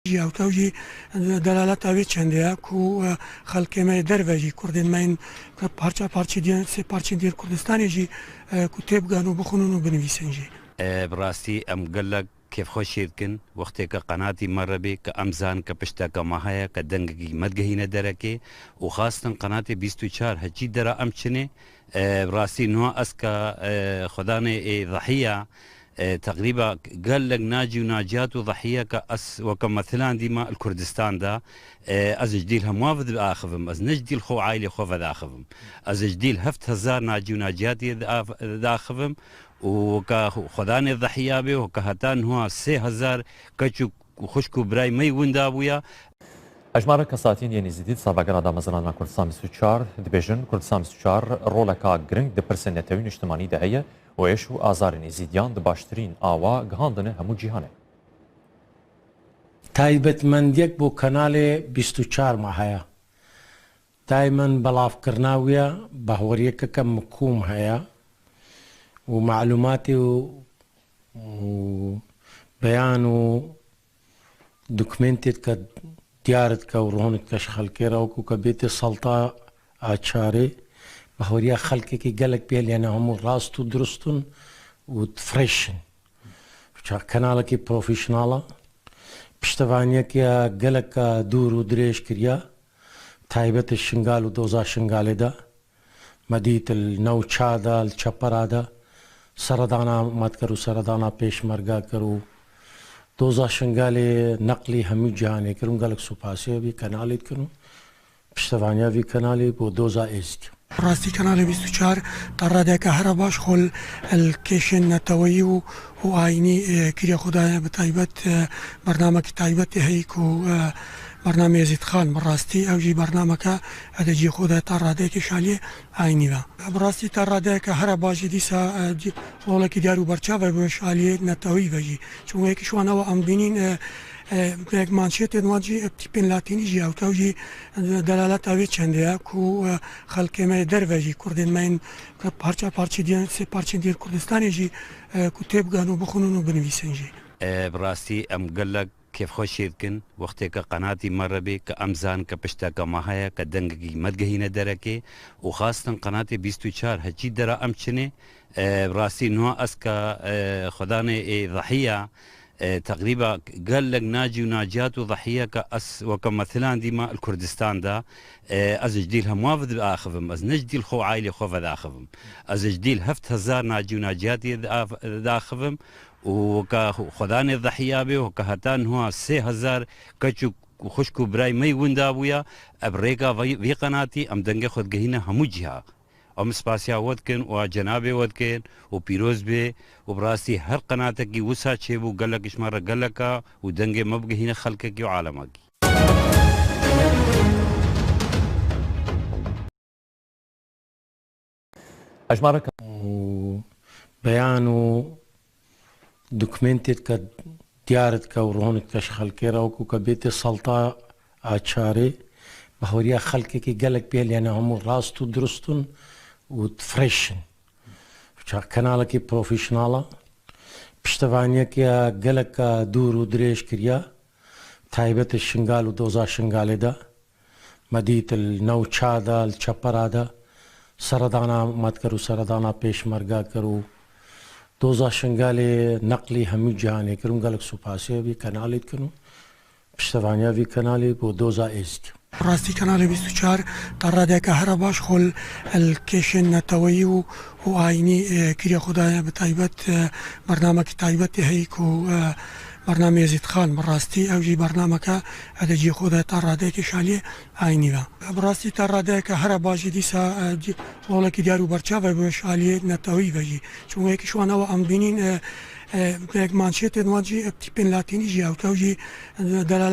Jî ew tew jî delaleta wê çendê ye ku xelkê me yê derve jî kurdên me yên parça parçê diyên sê parçên diyên Kurdistanê jî ku têbigehin û bixwînin û binivîsin jî. Bi rastî em gelek kêfxweşiyê dikin wextê ke qenatî me re bê ke em zanin ke pişteke me heye ke dengekî me digihîne derekê û xastin qenatê 24 heçî dera em çinê bi rastî nuha ez ke xwedanê ê zehiya Teqrîba gelek nacî û naciyat û zehîye ke ez weke meselan dîma li Kurdistan de ez ji dîl hemûa ve diaxivim, ez ne ji dîl xwe û aîlê xwe ve diaxivim. Ez ji dîl 7000 nacî û naciyatê diaxivim û weke xwedanê zehîya bê weke heta niha 3000 keç û xwişk û birayê me winda bûye. Hejmara kesatiyên yên Êzidî di salvegera damezrandina Kurdistan 24 dibêjin, Kurdistan 24 roleka giring di pirsên netewî û niştimanî de heye û êş û azarên Êzîdiyan di baştirîn awa gihandine hemû cîhanê. Taybetmendiyek bo kanalê 24 ma heye. Daymen belavkirina wî ye bahweriyekeke mikum heye û me'lûmatê û beyan û Dokumentê dike diyar dike û rohn dike ji xelkê re wekû ke bêtê salta a çarê bahweriya xelkekî gelek pê lêne hemû rast û dirust in û fresh in. Kanalekî professional e. Piştevaniyekî ya gelek dûr û dirêj kiriye. Taybet Şingal û doza Şingalê de. Me dît li Newça de, li Çepera de seredana me dikir û seredana pêşmerge kir û doza Şingalê neqlî hemû cîhanê kir û gelek supasê vî kanalê dikin û piştevaniya vî kanalê bo doza Êzidî. Rastî kanalê 24 ta radeyeke here baş xwe li kêşên neteweyî û û ayînî kiriye xwe daye bi taybet bernamekî taybetê heyî ku bernamê Êzîdxan bi rastî ew jî bernameke Di cî xwe de ta radeyekê şaliyê ayînî ve. Bi rastî ta radeyeke here baş jî dîsa rolekî diyar û berçav e bi şaliyê neteweyî ve jî. Çimkû yekî ji wan ew e em dibînîn gelek manşetên wan jî bi tîpên latînî jî ew tew jî delaleta wê çendê ye ku xelkê me yê derve jî kurdên me yên parça parçê diyên sê parçên diyên Kurdistanê jî ku têbigehin û bixwînin û binivîsin jî. Bi rastî em gelek Kêfxweşiyê dikin wextê ke qenatî me re bê ke em zanin ke pişteke me heye ke dengekî me digihîne derekê û xastin qenatê 24 heçî dera em çinê bi rastî nuha ez ke xwedanê ê zehiya teqrîba gelek nacî û naciyat û zehiya ke ez weke meselan dîma li Kurdistan de ez ji dîl hemûa ve diaxivim ez ne ji dîl xwe û aîlê xwe ve diaxivim ez ji dîl 7000 nacî û naciyatê diaxivim Û weke xwedanê zehiya bê weke heta niha 3000 keç û xwişk û birayê me winda bûye, ev rêka vî qenatî em dengê xwe digihîne hemû cîha. Em spasiya we dikin û a cenabê we dikin û pîroz bê û bi rastî her qenatekî wisa çêbû gelek ji me re gelek e û dengê me bigihîne xelkekî û alemekî. Hejmareke. Û beyan û dokumentê dike diyar dike û rohn dike ji xelkê re wekû ke bêtê salta a çarê bahweriya xelkekî gelek pê lêne hemû rast û dirust in û fresh in. Kanalekî professional e. Piştevaniyekî ya gelek dûr û dirêj kiriye. Taybet Şingal û doza Şingalê de. Me dît li Newça de, li Çepera de seredana me dikir û seredana pêşmerge kir û doza Şingalê neqlî hemû cîhanê kir û gelek supasê vî kanalê dikin û piştevaniya vî kanalê bo doza Êzidî. Rastî kanalê 24 ta radeyeke here baş xwe li kêşên neteweyî û û ayînî kiriye xwe daye bi taybet bernamekî taybetê heyî ku bernamê Êzîdxan bi rastî ew jî bernameke di cî xwe de ta radeyekê şaliyê ayînî ve. Bi rastî ta radeyeke here baş jî dîsa rolekî diyar û berçav e bi şaliyê neteweyî ve jî. Çimkû yekî ji wan ew e em dibînîn gelek manşetên wan jî bi tîpên latînî jî ew tew jî delalet.